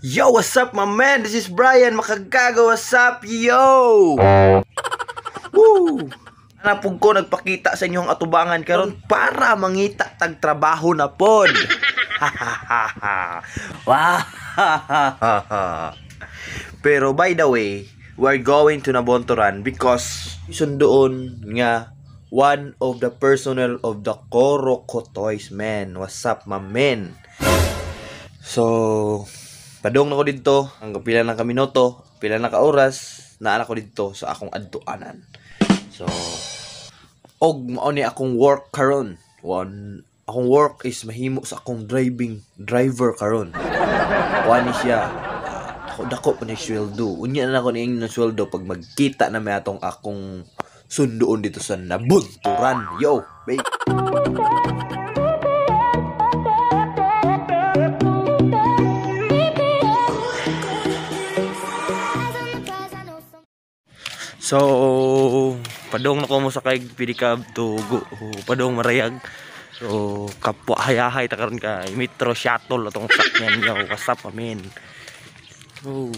Yo, what's up, my man? This is Brian Makagago. What's up, yo? Woo! Anapog ko nagpakita sa inyong atubangan karon para mangita tag trabaho na pod. Wow. Pero by the way, we're going to Nabunturan because sundoon nga one of the personnel of the Korokotoys, man. What's up, my man? So, padung na ko dito, ang pila lang ka minuto, pila lang ka oras, naa na ko dito sa akong adtuanan. So, og mao ni akong work karon. One, akong work is mahimo sa akong driver karon. Kuan ni siya. Ako dako pa ni sweldo. Unya na ako ni ng sweldo pag magkita na may atong akong sundoon dito sa Nabunturan. Yo, babe. So, padung na ko mo sa kay pedicab to go, padung Marayag. So, kapwa hayahay ta karon kay Metro Shuttle atong sakyan. Yo, what's up, amen. Oh.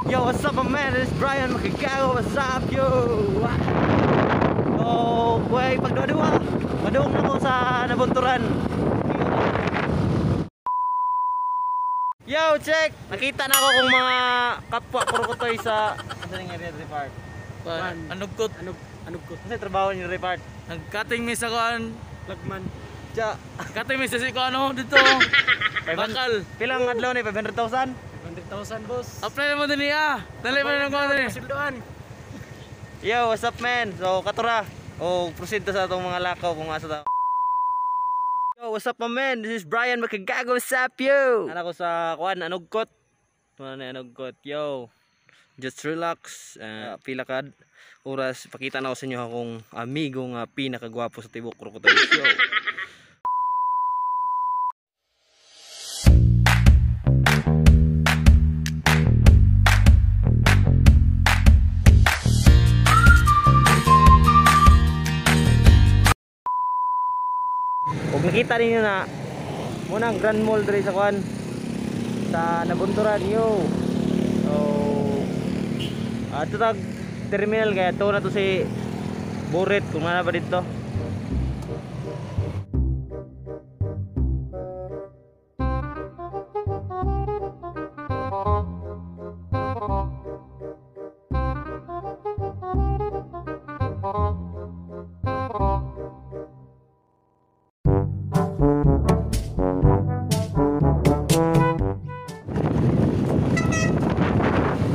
Yo, what's up, my man? It's Brian Makagago. What's up, yo? So, kuhay pagduwa-duwa. Padung na ko sa Nabunturan. Yo, check! Nakita na ako kung mga kapwa Korokotoy sa... Ano nga rin repart? Anugkot. Anugkot. Ano trabaho niyo repart? Nagkating mi sa kuan. Lagman. Tsa. Kating mi sa si kuan dito. Bakal. Pilang adlaw ni 500,000? 100,000, boss. Apply mo din niya. Dali mo ng kuan din. Yo, what's up, man? So, katura. O, proceed ta sa atong mga lakaw kung asa ta. Yo, what's up, my man? This is Brian Makagago. What's up, yo? Ana ko sa kuan, Anugkot. Ano na Anugkot? Yo. Just relax. Pila ka oras. Pakita na ko sa inyo akong amigo nga pinakagwapo sa tibok Korokotoy. Yo. Kung nakita ninyo na munang Grand Mall diri sa kuan sa Nabunturan, yo. So ato tag terminal kaya to na to si Buret kung ano ba dito.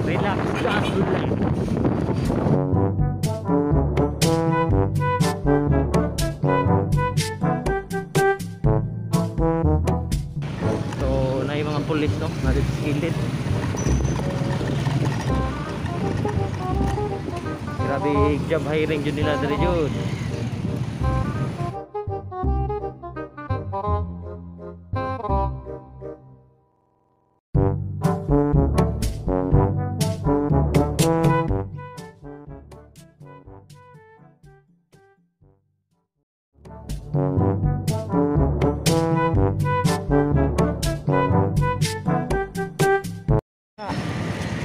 Relax, just relax. So, na yung mga pulis, no? Nandito sa gilid. Grabe, job hiring dyan nila dali dyan.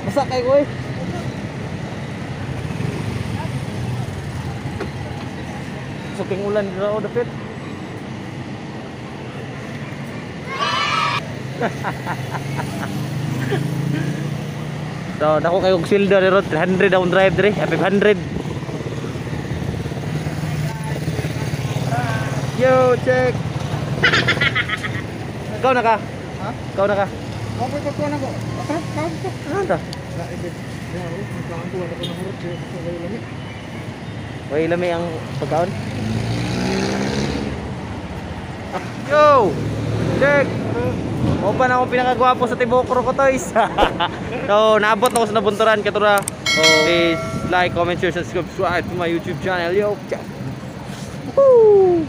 Basta kay ko eh. Suking ulan dito ako dapit. So, dako kay og sweldo diri 300 akong drive diri, 500. Yo, check. Ikaw na ka? Ha? Ikaw na ka? Okay, ko na ko. Okay, ko. Ano ta? Way lami ang pagkaon. Yo! Dirk! Mao pa na akong pinakagwapo sa tibuok Toys. So, naabot na ko sa Nabunturan katura. Please like, comment, share, subscribe to my YouTube channel. Yo! Woo!